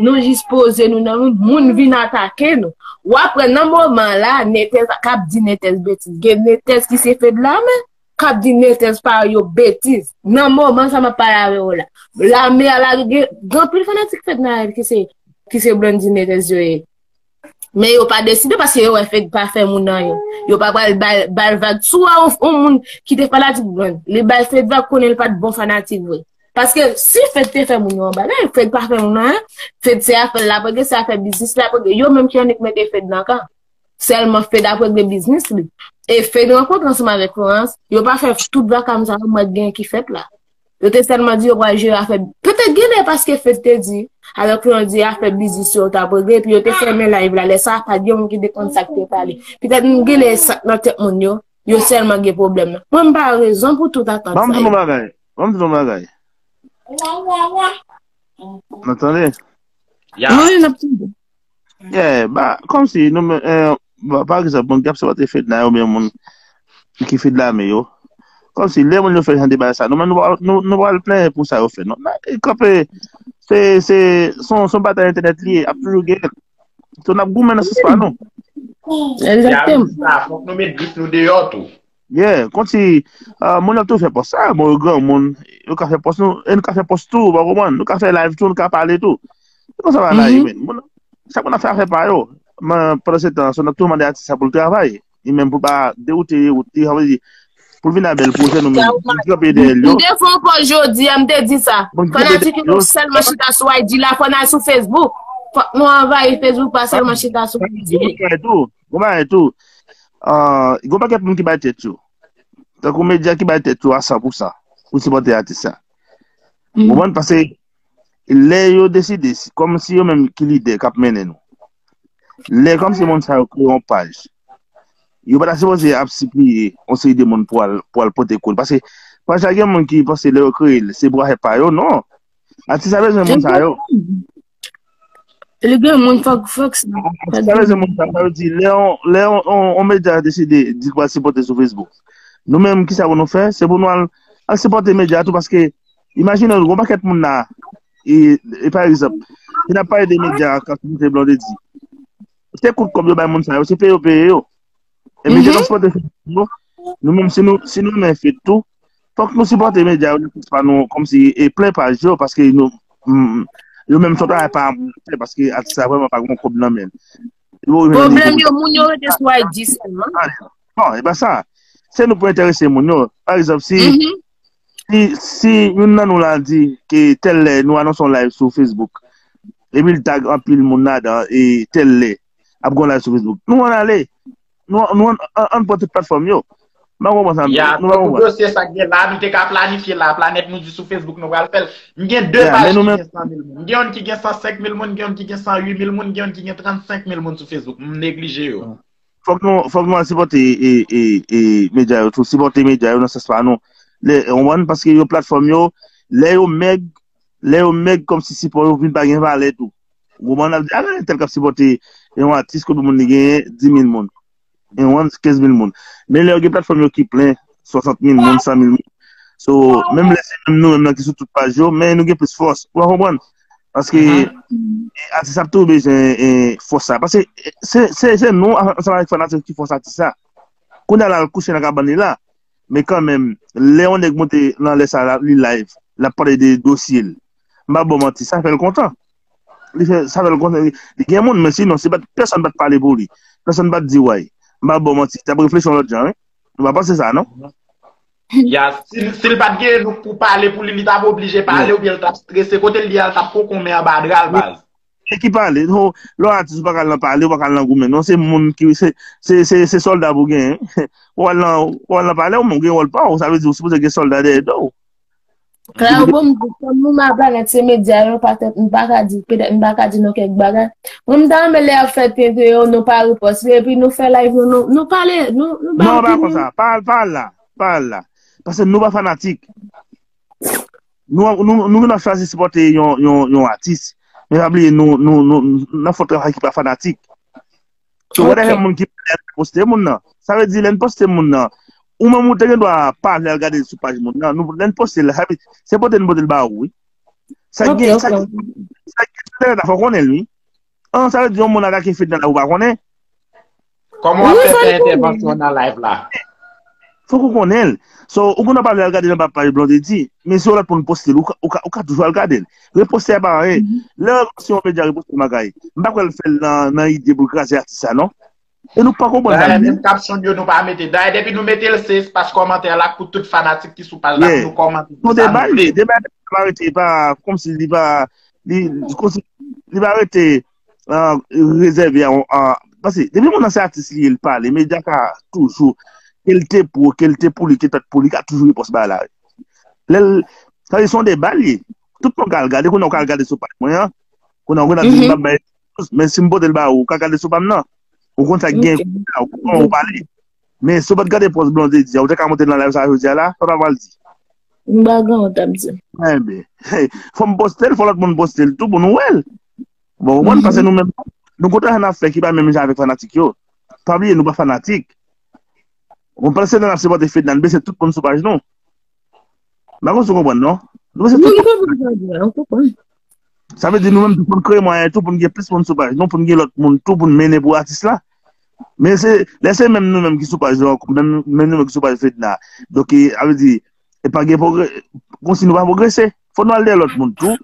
Nou jis poze nou nan moun, moun vin atake nou. W ap wè nan moman la, netèz k ap di netèz betiz. Gen netèz ki se Fedlame k ap di netèz pa yo betiz. Nan moman sa m ap pale avè w la. Lame a la, gen, gen anpil fanatik Fednaelle ki se, ki se Blondine netèz yo ye. Men yo pa deside paske yo wè Fed pa fè moun anyen. Yo pa pral ba l, ba l vag. Si w wè yon, yon moun ki te fanatik Blonde, li bay Fed vag, konnen l pa t bon fanatik vre. Paske si Fed te fè moun yo yon bagay, Fed pa fè moun anyen. Fed se afè l l ap regle, se afè biznis li ap regle. Yo menm ki annik mete Fed nan kan. Sèlman Fed ap regle biznis li. E Fed rankontre ansanm avèk Florence, yo pa fè tout vakam sa yo, mwen gen ki fèt la. Yo te sèlman di yo pral jere afè, petèt genlè paske Fed te di, alò ke yo di afè biznis yo t ap regle, epi yo te fèmen live la, lè sa a pa t gen moun ki te konn sa k te pale. Petèt genlè sa k nan tèt moun yo, yo sèlman gen pwoblèm nan. Mwen m pa rezon pou tout atant sa yo. Ban m di nou bagay. Ban m di nou bagay. Nou tande? Wi, n ap tande. Yeah, ba, kòmsi nou menm, eh, ba, pa egzanp, moun k ap sipòte Fedna yo, oubyen moun ki Fedlame yo. Kòmsi lè moun yo fè jan de bagay sa, nou menm nou pa, nou, nou pa al plenyen pou sa yo fè, non. Nan, e kanpe, se, se, se yon, se yon batay entènèt li ye, ap toujou genyen. So, n ap goumen nan sans pa nou. Egzakteman. Sa, fòk nou met bif nou deyò tou. Yeah, kòmsi, ah, moun ap tou fè pòs sa, bon, yo granmoun, yo ka fè pòs nou, e nou ka fè pòs tou, ou pa konprann? Nou ka fè live tou, nou ka pale tou. Se konsa bagay la ye, men. Moun, Chak moun ap fè afè pa yo. Men, pandan se tan, Sona ap toujou mande atis sa pou l travay. Li menm pou l pa dewoute wout li, sa vle di, pou l vin a bèl pwojè, nou menm, nou kanpe dèyè l yo. M te fè yon pòz jodi a, m te di sa. Fanatik yo sèlman chita sou I G la, fò n al sou Facebook. Fòk nou anvayi Facebook, pa sèlman chita sou I G. Gon bagay tou, gon bagay tou. Ah, gon pakèt moun ki bay tèt yo. Tankou medya ki bay tèt yo a san pou san pou sipòte atis sa. Ou konprann? Paske lè yo deside, si- kòm si yo menm ki lidè k ap mennen nou. Lè kòm si moun sa yo kreye yon paj, yo pa ta sipoze ap sipliye yon seri de moun pou al, pou al pote kou l. Paske paj la gen moun ki panse lè yo kreye l, se pou afè pa yo, non. Atis la bezwen moun sa yo. Li gen moun fòk fòk sa. Sa vle di moun sa, sa vle di lè yon, lè yon, yon, yon medya deside di l pral sipòte sou Facebook. Nou menm, kisa pou nou fè? Se pou nou al, al sipòte medya tou, paske imajine w, gon pakèt moun la, e, e pa egzanp, si n ap pale de medya k ap sipòte Blondedy, se kout kòb yo bay moun sa yo, se peye yo peye yo. E medya k ap sipòte Facebook yo, nou menm, si nou, si nou renmen fèt tou, fòk nou sipòte medya yo nan sans pa nou, kòmsi, e plen paj yo, paske nou, mm, yo menm se yon travay pa moun fè, paske atis la vrèman pa gen kòb nan men l. Pwoblèm yo, moun yo rete sou I G sèlman. Non, e pa sa. Se nou pou enterese moun yo. Pa egzanp, si, si, si youn nan nou la di ke tèl lè nou anonse yon live sou Facebook, epi l tag anpil moun ladan, e tèl lè ap gen yon live sou Facebook, nou ann ale. Nou, nou ann, ann, ann pran tout platfòm yo. M pa konprann sa m di. Ya, nou pa konprann. Dosye sa k gen la, nou te ka planifye la, planèt nou di sou Facebook nou pral fè l. M gen de paj ki gen san mil moun. M gen youn ki gen san senk mil moun, m gen youn ki gen san uit mil moun, m gen youn ki gen trannsenk mil moun sou Facebook. M neglije yo. Fòk nou, fòk nou al sipòte e, e, e medya yo tou. Sipòte medya yo nan sans pa nou. Lè, ou konprann? Paske yo platfòm yo, lè yo mèg, lè yo mèg kòmsi sipò yo vin pa gen valè tou. Ou konprann? Ap di, a, gade tèl k ap sipòte yon atis kote moun li genyen dis mil moun. Yon moun, kenz mil moun. Men lè yo gen platfòm yo ki plen, swasant mil moun, san mil moun. So, menm lè se menm nou menm nan ki sou tout paj yo, men nou gen plis fòs. Ou konprann? Paske atis ap toujou bezwen fòs sa. Paske se, se, se nou ansanm avèk fanatik ki fòs atis sa. Kounye a la, l kouche nan kabann li la. Men kanmenm, lè yon nèg monte nan lè sa, li live, l ap pale de dosye l. M pa ba w manti, sa fè l kontan. Li fè, sa fè l kontan. Li gen moun, men sinon, si pèsonn pa t pale pou li, pèsonn pa t di way, m pa ba w manti, t ap reflechi yon lòt jan, wi. Nou pa panse sa, non? Ya, si, si l pa t gen nou pou pale pou li, li t ap oblije pale oubyen l t ap strese. Kote l ye a, l t ap poko men anba dra l, baz. E ki pale? Non, lè w atis, ou pa ka al nan pale, ou pa ka al nan goumen. Non, se moun ki, se, se, se, se sòlda pou genyen. Ou al nan, ou al nan pale, ou menm gen wòl pa w. Sa vle di, ou sipoze gen sòlda dèyè do w. Klaro, bon, m di, kòm nou ma planèt se medya yo, patèt, m pa ka di, petèt, m pa ka di nou kèk bagay. Mwen, m ta renmen lè y ap fè tenten yo, nou pa repòs, epi nou fè live nou, nou, nou pale, nou, nou ba opinyon. Non, pa konsa, pa, pa al la, pa al la. Paske nou pa fanatik. Nou, nou, nou, nou chwazi sipòte yon, yon, yon atis. Men pa bliye, nou, nou, nou, n ap fè yon travay ki pa fanatik. So, whatever moun ki pale a, poste moun nan. Sa vle di, lè n poste moun nan, ou menm ou te gen dwa pa vle al gade sou paj moun nan. Nou, lè n poste l, se pote n pote l ba ou, wi. Sa gen, sa gen, sa gen, fò konnen l, wi. An, sa vle di, yon moun atake Fedna la, ou pa konnen. Kòman w ap fè fè entèvansyon nan live la? Fòk ou konnen l. So, ou konn ap al gade nan paj Blondedy, men si yon lòt moun poste l, ou ka, ou ka, ou ka toujou al gade l. Reposte a pa anyen. Lè si yon medya reposte yon bagay, m pa kwè l fè l nan, nan ide pou l kraze atis sa, non. E nou pa konprann sa. Dayè, menm caption yo nou pa mete. Dayè, depi nou mete l, se espas kòmantè la pou tout fanatik ki sou paj la pou nou kòmante. Non, deba li, deba li pa rete, pa, kòmsi li pa, li, kòmsi li pa rete ah, rezève a, a, paske depi moun nan se atis li ye, l pale, medya ka toujou, ke l te pou, ke l te pou li, ke l pa t pou li, ka toujou repòs bagay la. Lè l, sa vle di se yon deba li ye. Tout moun ka al gade, kounye a w ka al gade sou paj mwen an, kounye a w konn ap di m p ap bay, men si m pote l ba ou, ou ka gade sou pa m nan. Ou konn sa k gen, ou konn kòman ou pale. Men si w pa t gade pòs Blondedy a, ou te ka monte nan live sa jodi a la, sa w ta pral di? M pa gen wont ap di. Enben, fò m poste l, fò lòt moun poste l tou pou nou wè l. Bon, ou konprann, paske nou menm, nou gon travay n ap fè ki pa menm jan avèk fanatik yo. Pa bliye, nou pa fanatik. Bon, pandan se tan n ap sipòte Fedna, n bese tout moun sou paj nou. M pa konn si w konprann, non? Nou bese tout moun. Wi, m konprann sa w di a, m konprann. Sa vle di nou menm tou pou n kreye mwayen tou pou n gen plis moun sou paj nou, pou n gen lòt moun tou pou n mennen pou atis la. Men se, lè se menm nou menm ki sou paj yo ankò, menm, menm nou menm ki sou paj Fedna. Donk, e, sa vle di, e pa gen pwogrè, kòmsi nou pa pwogrese. Fò nou al dèyè lòt moun tou.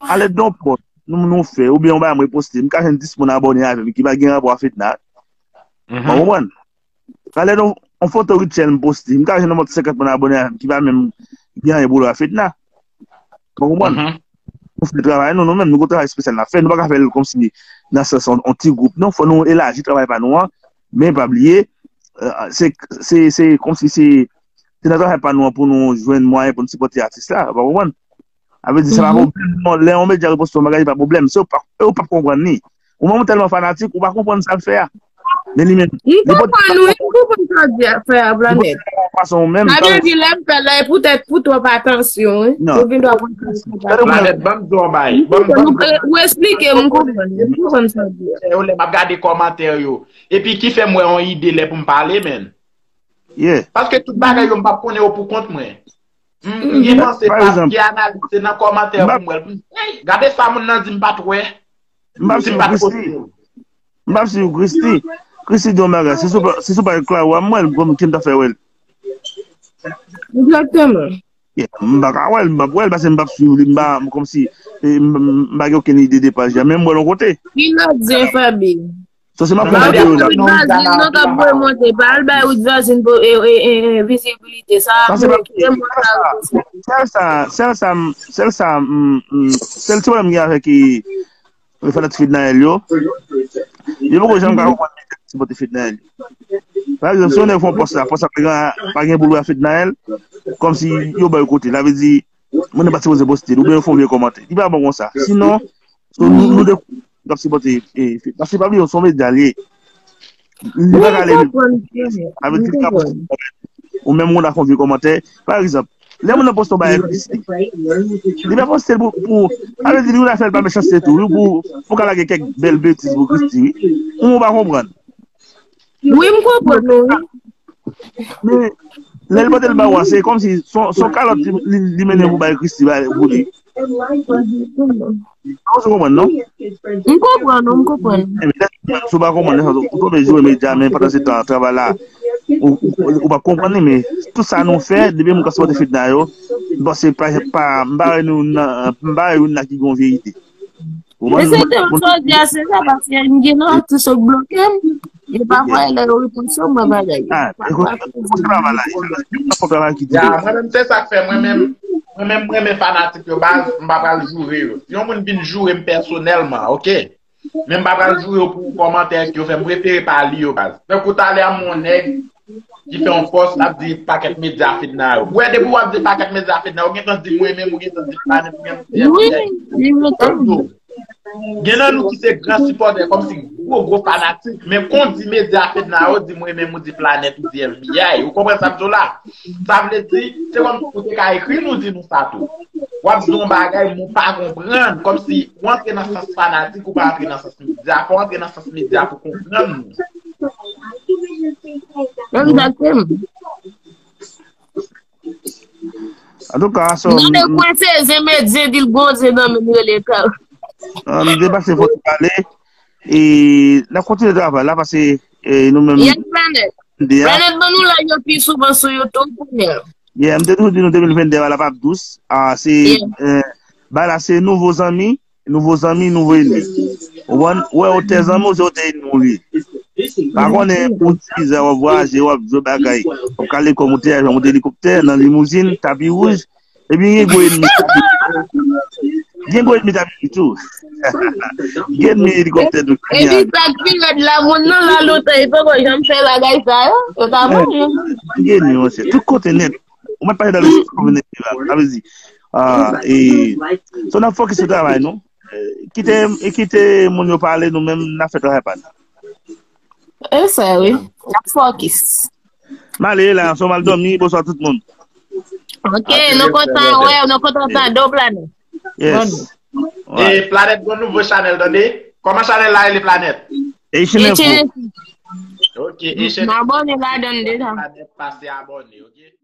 Ale don pòt. nou, nou fè, oubyen yon bagay mwen poste, m ka jwenn dis moun abòne avè m ki pa gen rapò a Fedna. Ou konprann? Talè yon, yon foto Rutshelle m poste, m ka jwenn yon lòt senkant moun abòne avè m ki pa menm gen anyen pou wè a Fedna. Ou konprann? Nou fè travay nou, nou menm, nou gon travay espesyal n ap fè. Nou pa ka fè l kòmsi nan sans yon, yon ti gwoup, non. Fò nou elaji travay pa nou an. Men pa bliye, eh, se, se, se kòmsi se, se nan travay pa nou an pou nou jwenn mwayen pou nou sipòte atis la. Ou konprann? Sa vle di, se pa pwoblèm, non. Lè yon medya reposte yon bagay, li pa pwoblèm. Se ou p ap, ou p ap konprann li. Ou menm, ou tèlman fanatik, ou pa konprann sa l fè a. Men li menm, li pote sa, wi, m konprann sa w di a, frè a, Planèt. Li pote sa yon fason ou menm, sa vle di, lè m fè l la, e poutèt pou twòp atansyon, wi. Non. Ou gen dwa pran sa. Planèt, ban m di w yon bagay. Ou esplike m, m konprann. M konprann sa w di a. Yo, lè m ap gade kòmantè yo. Epi ki fè m wè yon ide lè pou m pale, menn. Paske tout bagay yo, m p ap konnen yo pou kont mwen. M, m gen panse pa gen analiz, se nan kòmantè pou m wè l. Hey, gade sa moun nan di m pa t wè. M p ap swiv Christy. M p ap swiv Christy. Christy di yon bagay. Si sou pa, si sou pa Claro a m wè l, kòm ki m ta fè wè l. Egzakteman. Yeah, m pa ka wè l, m p ap wè l, paske m p ap swiv li, m pa, m kòmsi, eh, m, m, m pa gen okenn ide de paj la, men m wè l yon kote. Ki lòt zen, Faby? So, se m ap fè videyo la. Li pa di non k ap remonte, pa al bay Ruth Jazine pou, e, e, e, e, vizibilite. Sa ap bloke moun sa yo. Sèl sa, sèl sa, m, sèl sa, m, m, sèl ti pwoblèm m gen avèk, e, fanatik Fednaelle yo, yo poko janm ka konprann medya ki sipòte Fednaelle yo. Pa egzanp, si yon nèg fè yon pòs la, pòs la pa gen, pa gen pou l wè a Fednaelle, kòmsi yo ba yo kote. Sa vle di, moun nan pa t sipoze poste l, oubyen yo fè yon vye kòmantè. Li pa bon konsa. Sinon, so, nou, nou de k ap sipòte, e, Fed-, paske pa bliye, se yon medya l ye. Li pa ka leve. Sa vle di, li ka poste yon kòmantè. Ou menm, moun nan fè yon vye kòmantè. Pa egzanp, lè moun nan poste yon bagay Christy, li pa poste l pou, pou, sa vle di, li vle fè l pa mechanste tou, wi, pou, pou ka lage kèk bèl betiz pou Christy, wi. Ou pa konprann. Wi, m konprann ou, wi. Men, lè l pote l ba ou a, se kòmsi se yon, se yon kalòt li, li, li mennen pou bay Christy, bay pou li. Ou konprann, non? M konprann ou, m konprann. Ebyen, si w pa konprann, lè sa, ou tonbe joure medya, men pandan se tan, travay la, ou, ou, ou p ap konprann li, men tout sa nou fè, depi moun k ap sipòte Fedna yo, m panse pa, pa, m pa wè nou nan, m pa wè youn nan ki gen yon vye ide. Ou konprann? Egzakteman, sa w di a, se sa, paske m gen nan atis yo k bloke m. E pafwa, lè yo reposte yo, m wè bagay yo. Ah, ekout, fò travay la, fò travay ki di. Ya, mwen menm, se sa k fè mwen menm, mwen menm, mwen renmen fanatik yo, baz, m pa pral joure yo. Si yon moun vin joure m pèsonèlman, oke? Men m pa pral joure yo pou kòmantè ke yo fè, m prefere pa li yo, baz. Tankou talè a, m wè yon nèg ki fè yon pòs, l ap di pakèt medya Fedna yo. Ou wè, depi w ap di pakèt medya Fedna yo, ou gentan di mwen menm, ou gentan di Planèt, ou gentan di F B I. Wi, wi, wi. Ban m di w, gen nan nou ki se gran sipòtè, kòmsi gwo, gwo fanatik, men kon di medya Fedna yo, di mwen menm, ou di Planèt, ou di F B I. Ou konprann sa m di w la? Sa vle di, se kòm ou te ka ekri nou, di nou sa tou. W ap di yon bagay, men w pa konprann. Kòmsi, ou antre nan sans fanatik, ou pa antre nan sans medya. Fò w antre nan sans medya pou konprann nou. Egzakteman. Antouka, so, nan de kwen se zen met zen di l gon zen nan men l rele ka. Ah, m te pase fò ti pale. E n ap kontinye travay la, paske, e, nou menm. Yes, Planèt. Planèt ban nou live yo pi souvan sou YouTube, kounye a. Yeah, m te toujou di nou de mil venndè a la p ap dous. Ah, se, eh, bagay la se nouvo zanmi, nouvo zanmi, nouvo enmi. Ou konprann? Ou wè, ou tè zanmi w, se ou tè enmi w li ye. Pa konnen ou ti bizè, w ap vwayaje, w ap jwe bagay, w ap kale kò, moute avyon, moute elikoptè, nan limouzin, tapi wouj, epi gen gwo enmi. Gen gwo enmi tapi wouj tou. Gen enmi elikoptè tou. Epi sa k pi rèd la, moun nan la lontan, li poko janm fè bagay sa yo. Yo ta bon, yo. Gen enmi, monchè. Tout kote nèt. Ou mèt pase dan le sitwon vin ekri la. Sa vle di, ah, e, so n ap fokis sou travay nou. E, kite, e kite moun yo pale, nou menm n ap fè travay pa nou. E sa, wi. N ap fokis. M ale la, so m al dòmi, bonswa tout moun. Ok, nou kontan wè, nou kontan tande w, Planèt. Yes. E Planèt gon nouvo chanèl, tande? Kòman chanèl la rele, Planèt? Asian Info. Ok, Asian Info. M abòne ladan l deja. Planèt pase abòne, ok?